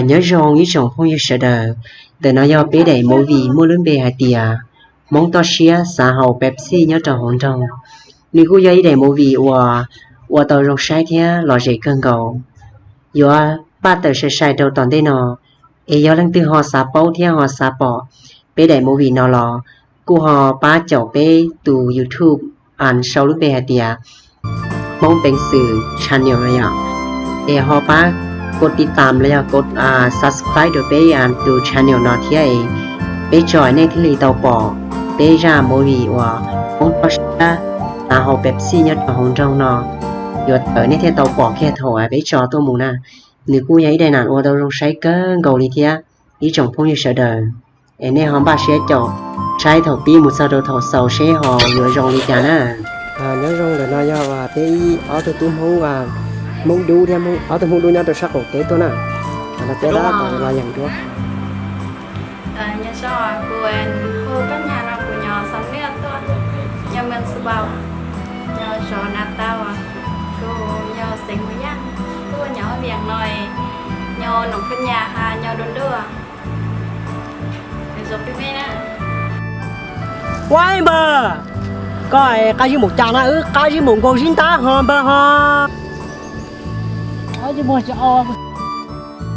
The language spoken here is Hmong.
Nyob zoo ib tsoom phooj ywg sawv daws, ntawm no yog peb daim movie muaj lub npe hais tias Hmoob toj siab xav haus Pepsi nyob rau hauv nroog. Nws kuj yog ib daim movie uas ua tau zoo saib thiab lom zem kawg nkaus. Yuav paj tawm sai sai rau tom ntej no, es yog leej twg ho xav paub thiab ho xav pom peb daim movie no los kuj ho pab caum peb tus YouTube sau lub npe hais tias Hmoob Peev Xwm Channel no yom. Es ho pab kov tiv tam los yog kov subscribe rau peb tus channel no thiab es peb tso nej thiaj li tau pom peb zaj movie uas Hmoob toj siab xav haus Pepsi nyob rau hauv nroog no yuav tawm, nej thiaj tau pom kiag thaum peb tso tuaj mus na. Nws kuj yog ib daim nam ua tau zoo saib kawg nkaus li thiab ib tsoom phooj ywg sawv daws. Es nej ho npaj siab caum saib thaum pib mus txog rau thaum xaus seb ho yuav zoo li cas na. Nyob zoo, ntawm no yog peb ib ob tug tub Hmoob, Hmoob dub thiab, ob tug Hmoob dub nyob rau sab qaum teb tuaj na. Los yeem duab. Nyob zoo, kuv hu Paj Nyas no, kuv nyob Xam Nuaj tuaj, nyob Mees Xu Vau, nyob zos Na Tau, kuv nyob xeev Hmoob Yaj, tuaj nyob Vias no, nyob Noom Phab Nyas, nyob Dua Ntuj. Ua npawg, koj qab zib mus cas na, wb qab zib mus nkaus zib ntab ho npawg ho. Qab zib mus tsis au.